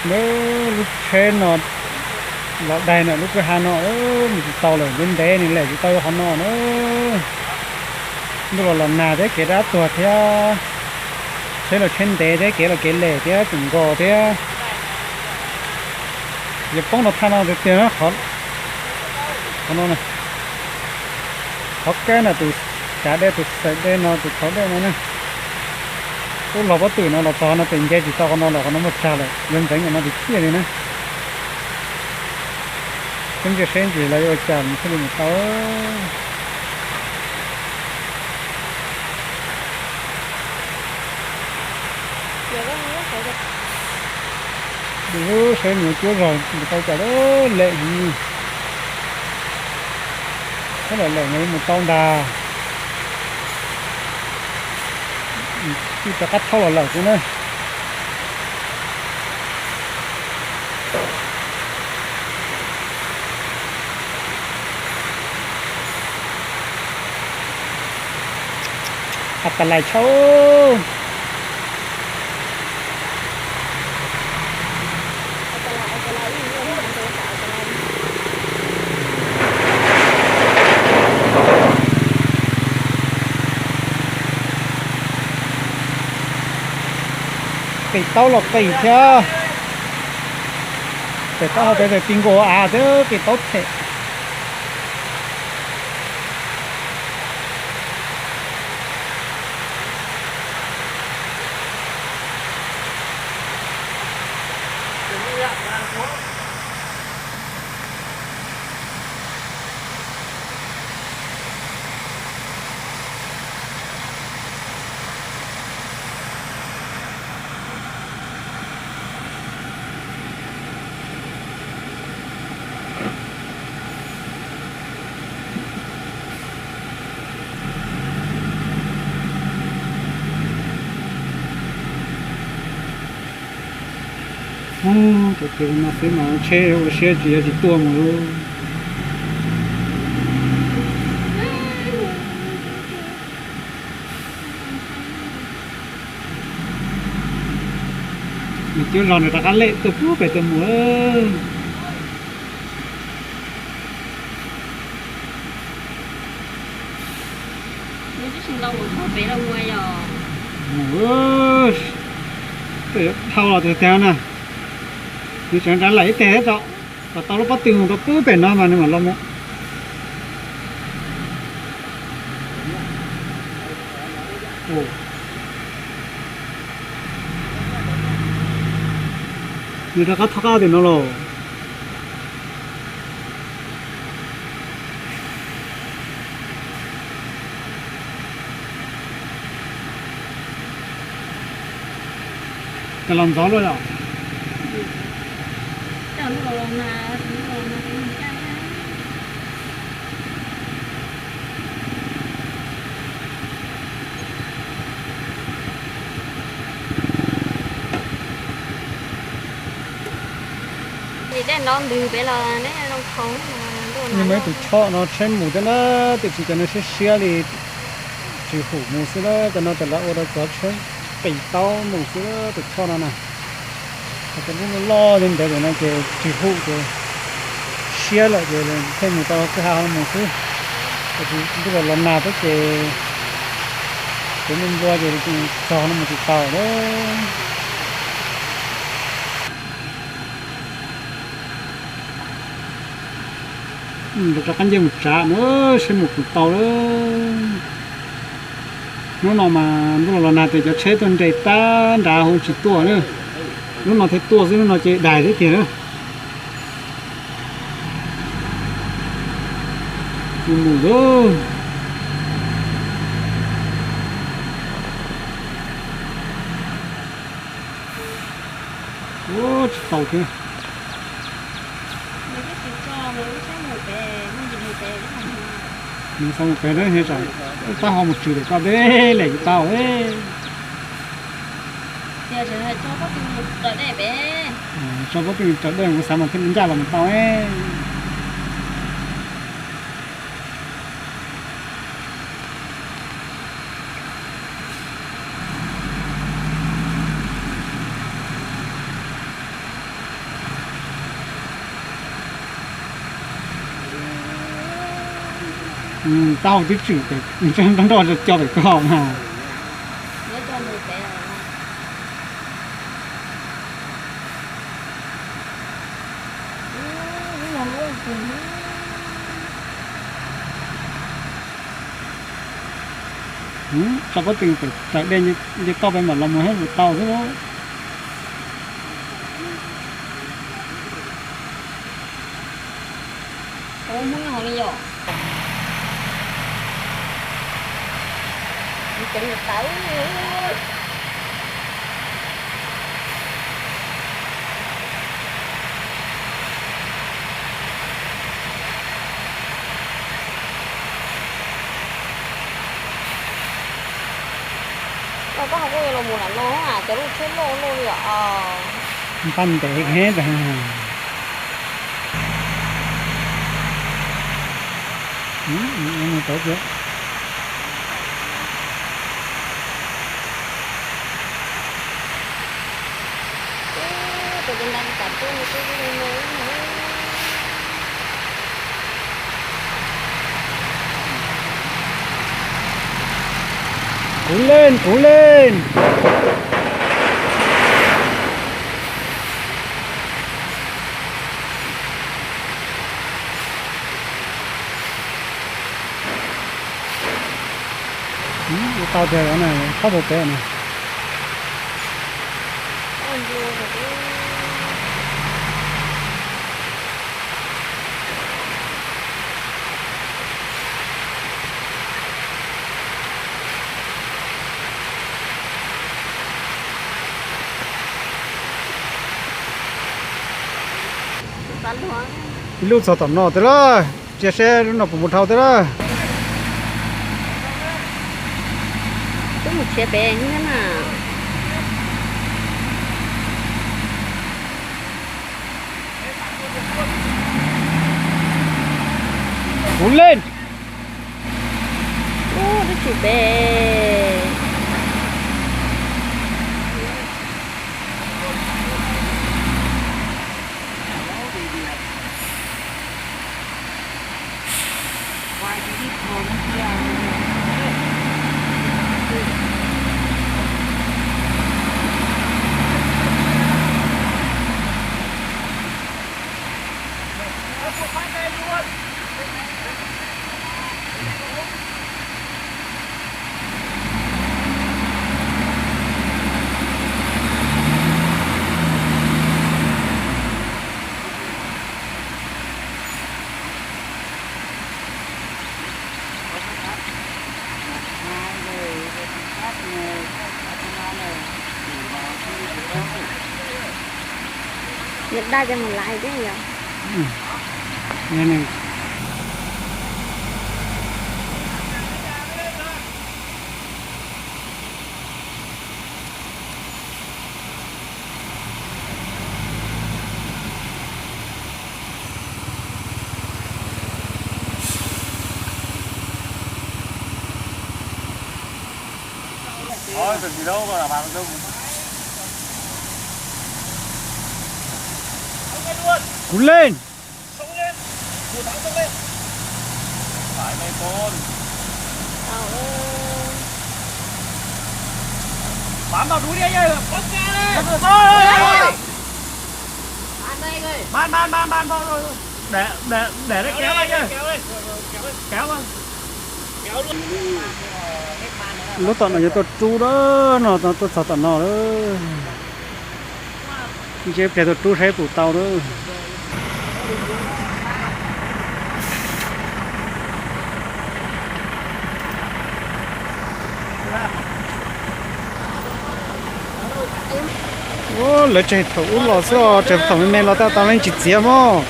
Lub tsheb no los daig ntawm lub kwj ha no, mus tsis tau lawm, ntev ntev nws lem tsis tau qhov no na. Ntuj los los nag thiab kev dab tuag thiab, tsheb los tsheb ntev thiab kev los kev lem thiab tseem nkos thiab. Yuav poob rau thaj no tiag tiag na, qhov no, qhov kab na, tus kav dej, tus xaim dej no, tus thauv dej no na. Ub, los pob twm no los txog no ces nce tsis tau qhov no lawm, qhov no muaj tsag lawm, yuav ntxeev ntawm no tiag tiag li na. Peb ntsia seb ntsis los yuav ua cas thiaj li mus tau. Saib mus cuab zog mus tau cas lem heev. Sab lawm lawm mas yuav mus tau ntag. Twb rov qab thauj los lawm xwb na. Has tas lais tshaj. Qis taub los qis thiab. Pem taub hau pem pem ti nkaus av thiab qis taub them. Cov kev no xwb mas tsheb ua siab tsis yog tsis tuaj mus. Nws cuab zog nws rov qab lem tuaj pub pem tuaj mus. Mus, tej dhau los tiag tiag na. Nws tseem rov lem ib teg thiab tso, kom tau lub pob tw mus rau pub pem no mas nws mam los mus. Nws rov qab thoj qab tim no los. Los ntxov luaj yom. Nim dej nrov ntws pem los neb zoo khau. Muaj ib tus choj no tsheb mus thiab na, tiam sis cov no siab siab li, tsis hum mus xwb na. Cov no ces lawv ua rau cov tsheb qis taub mus xwb, tus choj no na. Cov lub loj li ntawd no ces tsis hum ces siab lawm ces thiaj mus tau kwj ha no mus xwb. Tiam sis ntuj los los nag thiab ces kev nplua nplua ces txog no mus tsis tau lawm. Rov qab nce mus tsav na, seb mus puas tau lawm. Hnub no mas ntuj los los nag ces cov tsheb tuaj nres tag nrad hauv tsis tuaj na. Lub no thiaj tuaj xwb, lub no ces daig thiab tiag na. Mus mus lawm. Ua tsis tau thiab. Nws txhob mus pem, nws txhob mus pem, tab ho mus tshwm lawm koj deb lem tsis tau. Tso pob tw raws dej, kuv xav mas thiaj li ncaj los mus tau. Tau twb tswm pem, nroj nroj co pem koj mas. Tso pob tw pem raws dej nce toj peb mam los mus thiab, tau xwb. Koj ho kuj yuav los mus lam no, cov lub tsheb loj loj li os. Npaj ntev heev tas. Puv leej, puv leej. Ua tau tiag na, thob tau pem na. Ib lub txog tom no tiag lawm, cia seb lub no puas mus dhau tiag lawm. Twb mus tshiav pem na. Puv leej. Ub, twb tsis pem. Niam daj cov mus laiv thiab yog. Kuv leej. Lub tom no yuav tuaj rub lawm no, tuaj txog tom no lawm. Ntshe pliag tuaj rub saib puas tau lawm. Lawv tseg thaum ub los xwb os, tseg thaum me me los tab tau leej tsis txiav mog.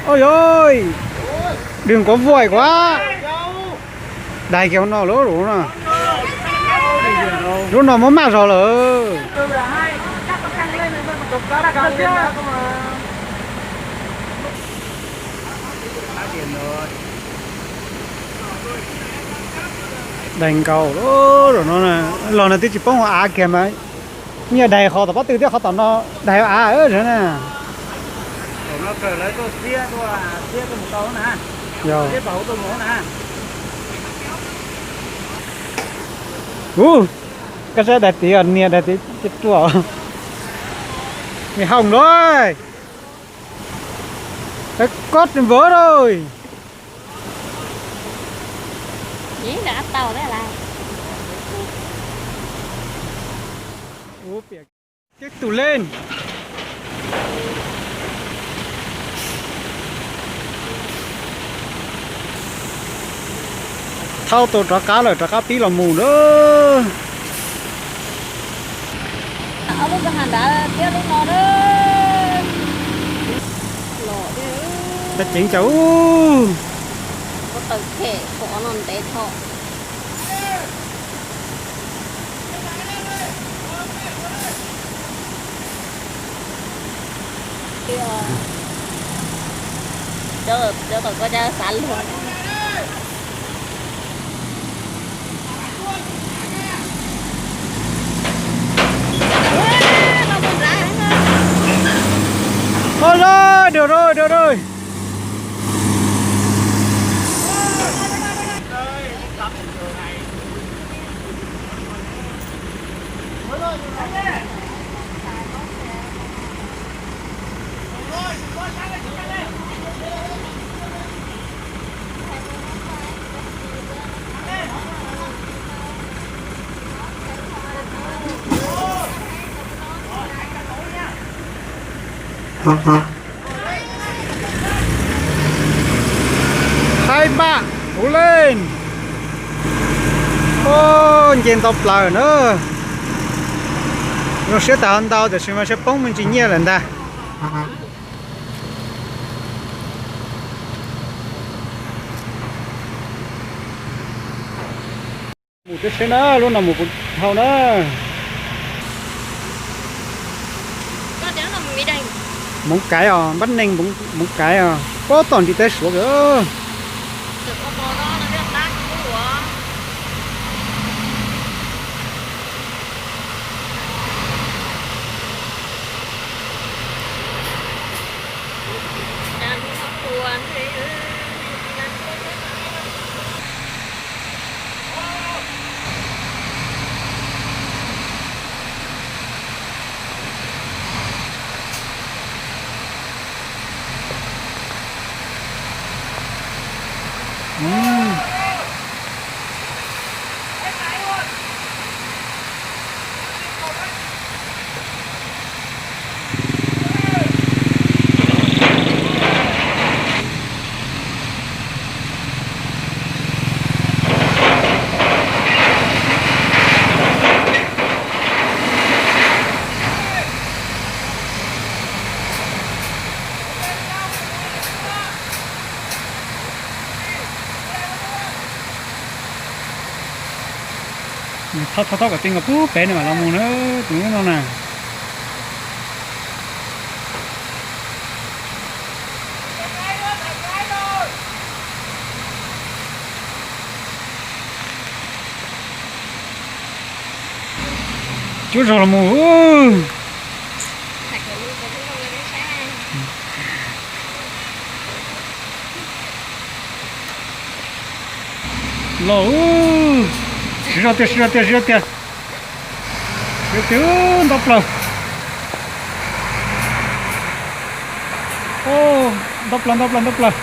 Oj yoj, đừng có vội quá. Daig kiag hauv no lawm, lub no muab maj zog lawm. Daig nkaus los no, los no twb tsis poob hauv av kiag mas, nyiaj daig qhov tom pob tw thiab qhov tom no, daig hauv av na. Ub, koj saib daig tid, niag daig tid ruam. Mày hỏng rồi. Cái cốt vỡ rồi. Ub, piam. Tiếp tục lên. Thauj tau rov qab lawm, rov qab pib los mus na. Ob lub nrad thiab lub no na. Los, tag ceev cas ub. Kuv taws phem, kuv qhov no ntev tho. Cov tawm ko cas xav luag. Ôi giời, được rồi, được rồi. Hai ba, ua li. Oj, nce ntau plaws na. Zoo siab tas ho ntau, tiam sis mas siab poob me ntsis nyiaj lawm ntag. Mus tib si na, lub no mus kuv dhau na. Hmoov Kaiv os, npab neeg Hmoov Kaiv os, puag tom ntiv teb Suav kawg. Thauj thauj kom tij nkaus pub pem no mam los mus na, tus no na. Cuab zog los mus. Los, siv zog tiag, siv zog tiag, siv zog tiag. Siv tiag, ntau plaws. Ntau plaws, ntau plaws, ntau plaws.